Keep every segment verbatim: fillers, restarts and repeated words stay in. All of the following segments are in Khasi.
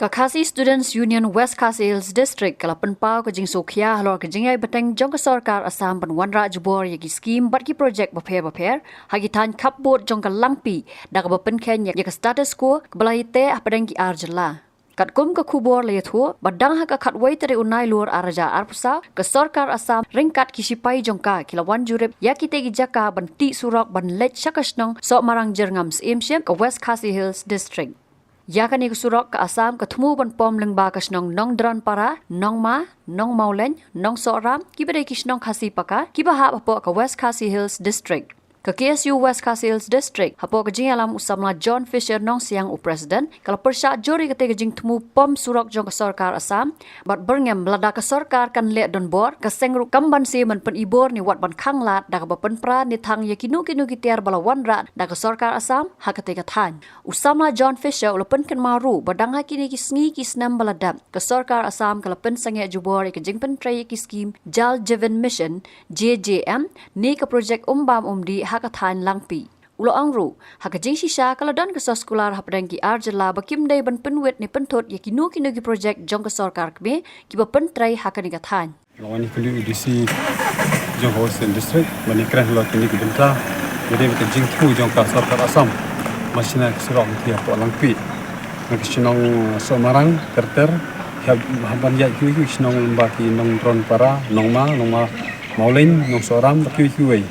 Ka Khasi Students Union West Khasi Hills District ka la pynpaw ka jingsngewkhia halor ka jingïai bteng jong ka sorkar Assam ban wanrah jubor ïa ki skim bad ki projek bapher bapher ha ki thaiñ khappud jong ka Langpih da kaba pynkheiñ ïa ka status quo kaba la ïateh hapdeng ki ar jylla. Katkum ka khubor la ïathuh ba dang ha ka khatwei tarik u Nailur ar hajar arphew saw, ka sorkar Assam ryngkat ki shipai jong ka ki la wan jurip ïa kitei ki jaka ban tih surok ban leit sha ka shnong Sohmarang Jyrngam Syiemship ka West Khasi Hills District. Ïa kane ka surok ka Assam ka thmu ban pom lyngba ka shnong Nongdronpara, Nongma, Nongmawleiñ, Nongsohram, kiba dei ki shnong Khasi paka kiba hap hapoh ka West Khasi Hills District. Ka K S U West Khasi Hills District hapoh ka jingïalam u samla John Fisher Nongsiang u president, ka la pyrshah jur ïa katei ka jingthmu pom surok jong ka sorkar Assam bad byrngem lada ka sorkar kan leh donbor, ka seng ruh kam banse ban pynibor ne wat ban khanglad da kaba pynpra ne thang ïa kino kino ki tiar ba la wanrah da ka sorkar Assam ha katei ka thaiñ. U samla John Fisher u la pynkynmaw ruh ba dang ha kine ki sngi ki snem ba la dep, ka sorkar Assam ka la pynsangeh jubor ïa ka jingpyntrei ïa ki skim Jal Jeevan Mission, J J M, ne ka projek um bam um dih ha ka thaiñ Langpih. U la ong ruh, ha ka jingshisha ka la don ka soskular hapdeng ki ar jylla ba kim dei ban pynwit ne pynthut ïa kino kino ki projek jong ka sorkar kmie kiba pyntrei ha kane ka thaiñ. Long wan ïa ka liu D C jong ka Western District ban ïakren halor kine ki bynta. Ïa dei ka jingthmu jong ka sorkar Assam ban shna ka surok hangtei hapoh Langpih, na ka shnong Sohmarang ter ter, hap, hap ban ïaid kiwei kiwei ki shnong lyngba ki Nongdronpara, Nongma, Nongma Mawleiñ, Nongsohram bad kiwei kiwei.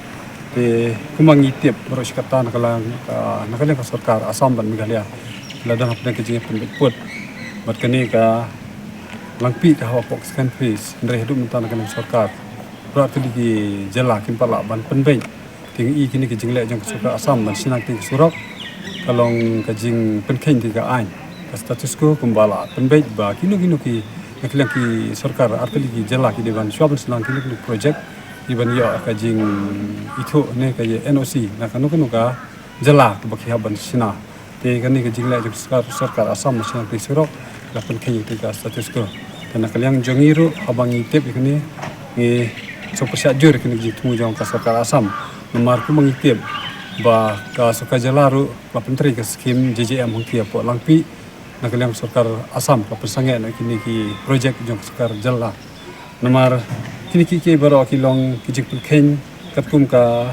Te kumba ngi tip baroh shi katta na ka liang, ah, na ka liang ka sorkar Assam bad Meghalaya la don hapdeng ka jingïapynbeit pud. Bad kane ka Langpih ka hap hapoh ka second phase, hynrei haduh mynta na ka liang sorkar, baroh artylli ki jylla kim pat lah ban pynbeit. Te ngi i kine ki jingleh jong ka sorkar Assam ban shna katei ka surok ka long ka jingpynkheiñ ïa ka aiñ, ka status quo kumba la pynbeit ba kino kino ki, na ka liang ki sorkar artylli ki jylla ki dei ban, shuwa ban shna kino kino projek, ki ban ïoh ka jingithuh ne ka ïa N O C na kano kano ka jylla kaba ki hap ban shna. Te kane ka jingleh jong ka sorkar, sorkar Assam ban shna katei ka surok la pynkheiñ ïa katei ka status quo. Te na ka liang jong ngi ruh haba ngi tip ïa kane, ngi sngewpyrshah jur ïa kane ka jingthmu jong ka sorkar Assam. Namar kumba ngi tip ba ka sorkar jylla ruh la pyntrei ka skim J J M hangtei hapoh Langpih, na ka liang sorkar Assam ka pynsangeh na kine ki projek jong ka sorkar jylla. Namar kine kiei kiei baroh ki long ki jingpynkheiñ katkum ka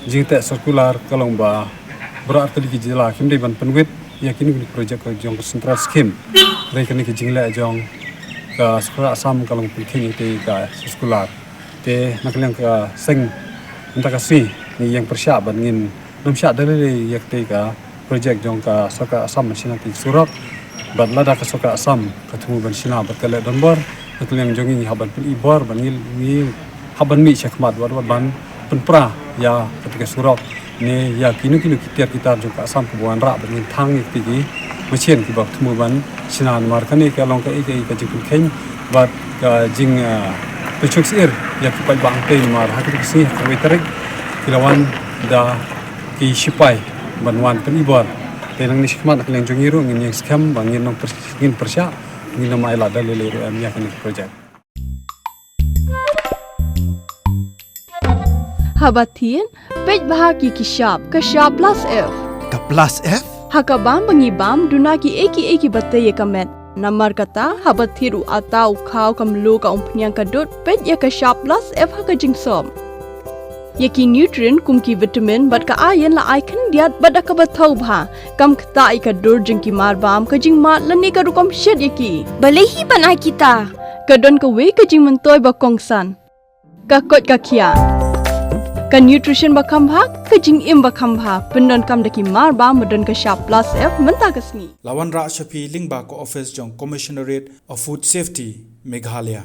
jingteh sirkular ka long ba baroh artylli ki jylla kim dei ban pynwit ïa kine ki projek ka jong ka central scheme. Hynrei kane ka jingleh jong ka sorkar Assam ka long pynkheiñ ïa katei ka sirkular. Te na ka liang ka seng mynta ka sngi ngi ïeng pyrshah bad ngin nym shah da lei lei ïa katei ka projek jong ka sorkar Assam ban shna katei ka surok. Bad lada ka sorkar Assam ka thmu ban shna bad ka leh donbor, na ka liang jong ngi ngi hap ban pynibor bad ngi, ngi hap ban mih shakhmat wat wat ban pynpra ïa katei ka surok ne ïa kino kino ki tiar ki tar jong ka Assam kiba wanrah bad ngin thang ïa katei ki machine kiba thmu ban shna. Namar kane ka long kaei kaei ka jingpynkheiñ bad ka jing, ah, pynshong syier ïa ki paidbah hangtei namar ha katei ka sngi ha ka khatwei tarik ki la wan da ki shipai ban wan pynibor. Te nangne shakhmat na ka liang jong ngi ruh ngin ïeng skhem ba ngin nang pyr-, ngin pyrshah, ngin nym ailad da lei lei ruh em ïa kane ka projek. Haba thied, peit bha ki ki shap, ka shap plus F. Ka plus F? Ha ka bam ba ngi bam, duna kiei kiei kiba tei ïa ka met. Namar kata, haba thied u atta, u khaw, ka mluh, ka umphniang, ka dud, peit ïa ka shap plus F ha ka jingsop. Ïa ki nutrient kum ki vitamin bad ka iron la ai khyndiat bad da kaba thaw bha. Kam ktah ïa ka dur jong ki mar bam, ka jingmad lane ka rukom shet ïa ki. Balei hi ban ai kita? Ka don kawei ka jingmyntoi ba kongsan. Ka koit ka khiah. Ka nutrition ba kham bha, ka jingim ba kham bha. Pyndonkam da ki mar bam ba don ka shap plus F mynta ka sngi. La wanrah sha phi lyngba ka office jong Commissionerate of Food Safety, Meghalaya.